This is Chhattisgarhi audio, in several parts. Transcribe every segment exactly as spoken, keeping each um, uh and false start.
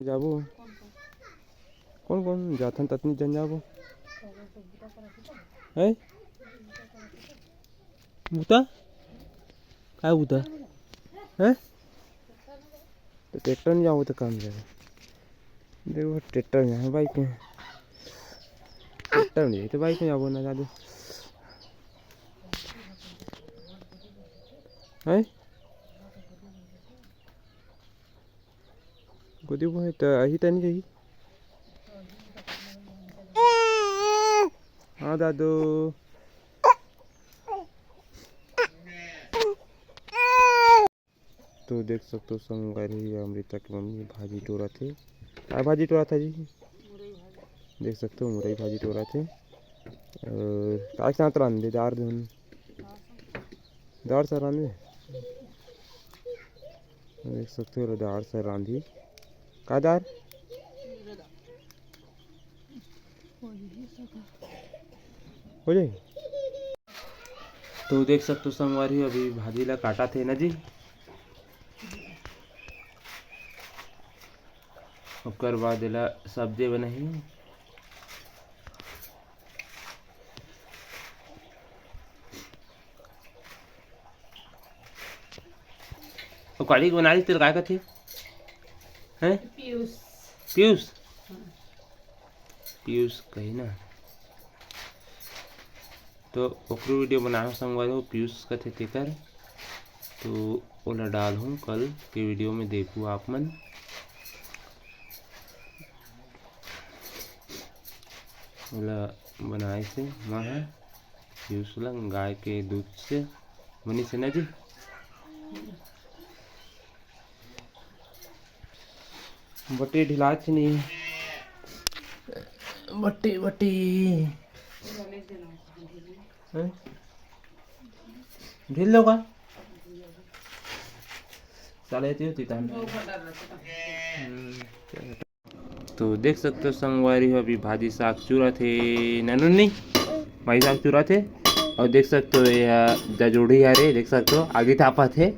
जाबो। कौन कौन जाथन, ततनी जन जाबो। हैं? बुता? काय बुता? हैं? तो ट्रैक्टर में जाबो तो काम जाबो। देखो, ट्रैक्टर में जाबो, बाइक में। ट्रैक्टर में जाबो तो बाइक में जाबो ना, जादे। हैं? गोदी बोहे त आही त नहीं जाही। हाँ दादू। तो देख सकते हो संगवारी, अमृता के मम्मी भाजी टोरा थे। का भाजी टोरा था जी? देख सकते हो मुरई भाजी टोरा थे। और का साथ रांधे? दार धुन। दार सा रांधे। देख सकते हो दार सा रांधी। का दार? हो जाए। तो देख सकते हो संगवारी, अभी भाजी ला काटा थे ना जी। ओकर बाद एला सब्जी बनाही। तो कढ़ी बना ली, तेल काय कथे? हैं? पीयूष। पीयूष? हाँ। पीयूष कही ना। तो ओकरो वीडियो बनाना संगवारी हो, पीयूष कथे तेकर। तो ओला डालहूँ कल के वीडियो में, देखू आप मन। ओला बनाए से मैं ह पीयूष ला गाय के दूध से बनी से ना जी। बटी ढिलात ही नहीं। बटी, बटी। हैं? ढील लो का? साले ती होती तान। हम्म, चलो। तो देख सकते हो संगवारी हो, अभी भाजी साग चुरा थे ननुनी, भाजी साग चुरा थे। और देख सकते हो ये जजोड़ी हरे, देख सकते हो आगी तापा थे,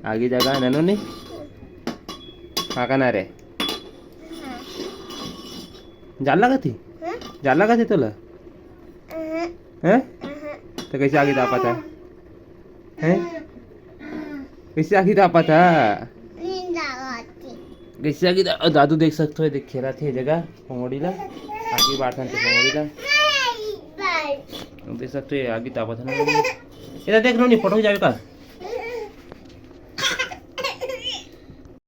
आगी जगह ननुनी। हाँ का ना रे? जाल लगा थी? हाँ? जाल लगा थी तोला? हाँ। हैं? हाँ। तो कैसे आगी तापा था? हैं? कैसे आगी तापा था? नहीं तापा थी। कैसे आगी दा-, दादू देख सकते हो, देख खेला थे जगह पंगोड़ी ला, आगी बांटन थे पंगोड़ी ला। देख सकते हो, ये आगी तापा था ना। इधर देख लो, नहीं फोटो जावे का?